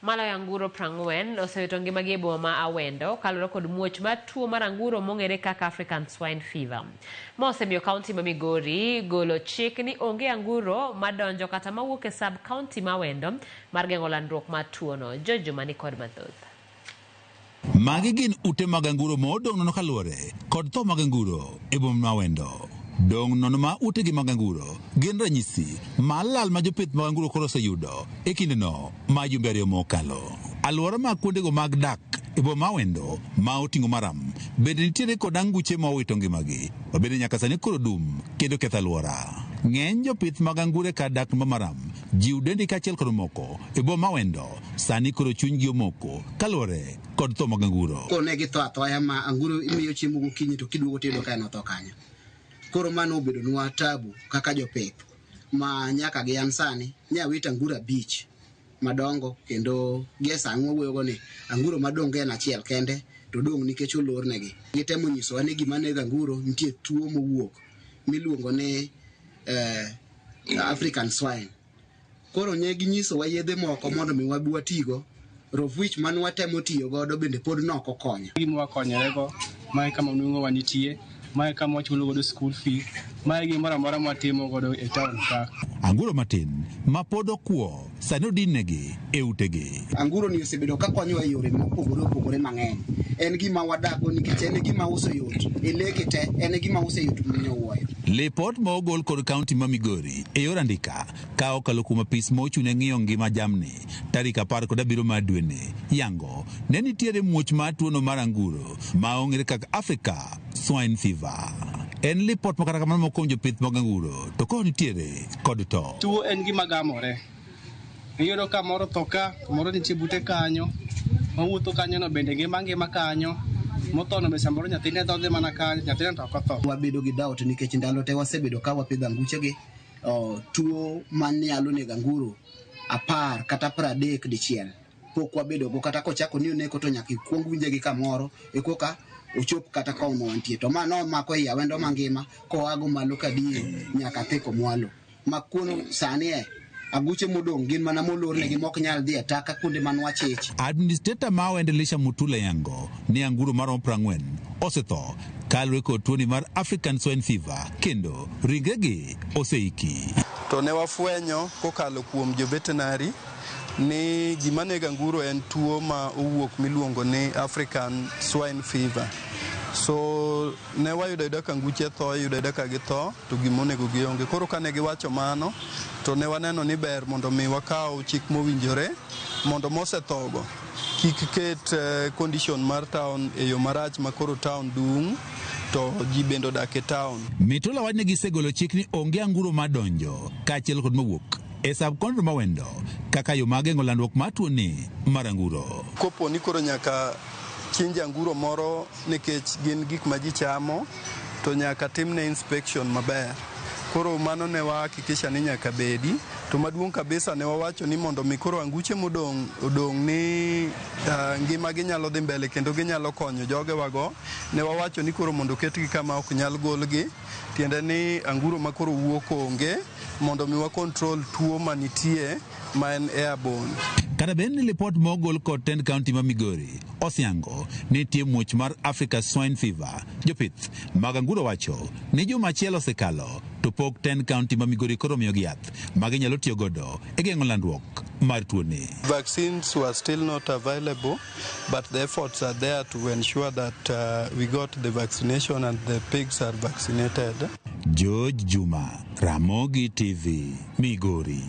Maloyo anguro 40 osewito ngimagi e boma ma Awendo kaluwore kod muoch mar tuo mar anguro mong'ere kaka African Swine Fever. Ma osemiyo kaunti ma Migori golo chik ni onge anguro madonjo kata mawuok e sub kaunti ma Awendo mar geng'o landruok mar tuono. George Juma ni kod mathoth. Magi gin ute mag anguro ma odong' nono kaluwore kod tho mag anguro e boma ma Awendo. Dong' nono ma utegi mag anguro gin ranyisi mar lal ma jopith mag anguro koro oseyudo e kindeno ma jumbe ariyo mokalo. Alwora mag kuondego mag dak e boma ma Awendo ma oting'o maram bende nitiere kod anguche ma owito ngimagi ma bende nyaka sani koro dum kendo ketho alwora. Ng'eny jopith mag anguro e kar dak ma Maram jiw dendi kaachiel kod moko e boma ma Awendo sani koro chunygi omoko kaluwore kod tho mag anguro. Koro ne githo athoya ma anguro imiyo chiemo gokinyi to kiduogo tiyudo ka en otho kanyo. Koro mano obedonwa tabu kaka jopith ma nyaka gi an sani ne awito anguro 5 madongo kendo gie sani mwawuoyogo ni anguro madong' en achiel kende to dong' nikech olornegi. Gitemo nyisowa ni gima nego anguro nitie tuo mowuok miluongo ni African swine. Koro ne ginyisowa yedhe moko mondo mi wabi watigo, of which mane watemo tiyo godo bende pod nok okonyo. Gima wakonyorego, mae kama nweng'o wa nitie, mae kama wachulo godo school fee, mae gimoro amora mwatimo godo e town ka. Anguro matin ma pod okwo sani odinnegi e utegi. Anguro ni osebedo ka konyowa e yore mopogore opogore mang'eny. En gima wadakgo nikech en e gima uso yot. E leke te, en e gima uso yot nyowuoyo. Lipot ma ogol kod kaunti ma Migori e yor andika ka okalo kuom apis ma ochung' ne ng'iyo ngima jamni tarik 17 mar dweni yango ne nitiere muoch mar tuono mar anguro ma ong'ere kaka Africa Swine Fever. En lipot ma kata kamano moko kuom jopith mag anguro to koro nitiere kod to. Tuo en gima gamore. Iyudo ka moro tho ka, moro nitie bute kanyo, mawuotho kanyo no bende ngima ngima kanyo, motho no be samoro nyathine dhodhe mana kanyo, nyathine to ok otho. Wabedo gi doubt nikech ndalo te wasebedo ka wapidho anguchegi, tuo manyalo nego anguro 10 kata 30 dichiel pok wabedo go, kata kochako ni oneko to nyaka ikuong winje gi kamoro ekoka ochop kata koma wantie. To ma nomako i Awendo mangima koago malo kadier nyaka Theko mwalo. Ma kuno sani e aguche modong' gin mana molornegi mok nyal dhi e taka kuonde man wachich. Administrator ma Awendo Elisha Mutula yango ni anguro maromo 40 osetho kaluwore kod tuoni mar African Swine Fever kendo ringregi oseiki. To ne wafwenyo kokalo kuom jo veterinary ni gima nego anguro en tuo ma owuok miluongo ni African Swine Fever. So ne wayudo ayuda ka anguche tho, iyudo ayuda ka githo to gima onego gionge. Koro kane giwacho mano to ne waneno ni ber mondo mi wakaw chik mowinjore mondo mosethogo kik ket condition mar town e yo marach ma koro town dung' to ji bende odak e town. Mitula wach ni gisegolo chik ni onge anguro madonjo kaachiel kod mawuok e sub county ma Awendo kaka yo mar geng'o landruok mar tuoni mar anguro. Kopo ni koro nyaka chinj anguro moro nikech gin gik ma ji chamo to nyaka timne inspection maber. Koro mano ne wahakikisha ni nyaka bedi. To maduong' kabisa ne wawacho ni mondo mi koro anguche modong' odong' ni ngima gi nyalo dhi mbele kendo ginyalo konyo jogewago. Ne wawacho ni koro mondo oketgi kama ok nyal golgi, tiende ni anguro ma koro wuok onge mondo mi wa control tuo manitie ma en airborne. Kata bed ni lipot ma ogol kod tend kaunti ma Migori osiango ni nitie muoch mar Africa Swine Fever, jopith mag anguro wacho ni juma achiel osekalo to pok tend kaunti ma Migori koro omiyogi yath ma ginyalo tiyo godo e geng'o landruok mar tuoni. Vaccines were still not available, but the efforts are there to ensure that we got the vaccination and the pigs are vaccinated. George Juma, Ramogi TV, Migori.